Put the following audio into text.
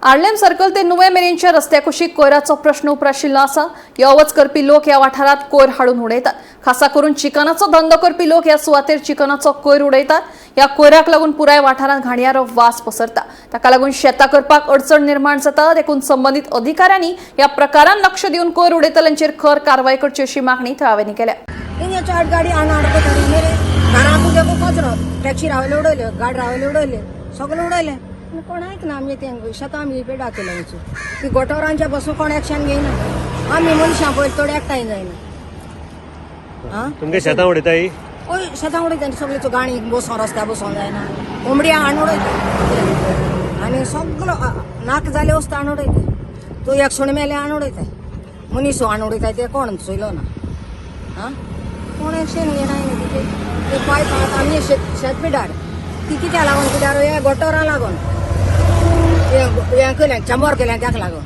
Arlem circle ते नुवें मेरेनच्या रस्त्या कुशीक कोयराचो प्रश्न उप्राशिल्लो आसा. यो वच करपी लोक ह्या वाठारांत कोयर हाडून उडयतात. खासा करून चिकनाचो धंदो करपी लोक ह्या सुवातेर चिकनाचो कोयर उडयतात. ह्या कोयराक लागून पुराय वाठारांत घाणयारो वास पसरता. ताका लागून शेतां करपाक अडचण निर्माण जाता. देखून संबंदीत अधिकाऱ्यांनी ह्या प्रकारान लक्ष दिवन कोयर उडयतल्यांचेर खर कारवाय करची अशी मागणी थळाव्यांनी केल्या. हिंगा चार गाडी हाणून अडकता मेरे घरांत देखो कचरो, टॅक्सी रावले उडयल्यो, गाडी रावले उडयले, सगळें उडयलें. पूण कोण आयकना. आमगे तें शेतां आमी पेडा केलें वचून ती गोटोरांच्या बसून कोण एक्शन घेयना. आमी मनशां पयलीं थोडे एकठांय जायना. आं. तुमगे शेतां उडयता ही? हय, शेतां उडयता सगळी. गाणी बसोन रस्त्यार बसोन जायना. कोंबड्या हाणून उडयता आनी सगलो नाक जाले वस्तू हाणून उडयता. तूं एक सुणें मेलें हाणून उडयता, मनीस हाणून उडयता. ते कोण चोयलो ना. आं, कोण एक्शन घेयना न्ही तिचे. ते पायप आमी शेत शेत पिडार ती कित्याक लागून पिडार? हे गटोरां लागून, हें केलें, चंबर केलें ताका लागून.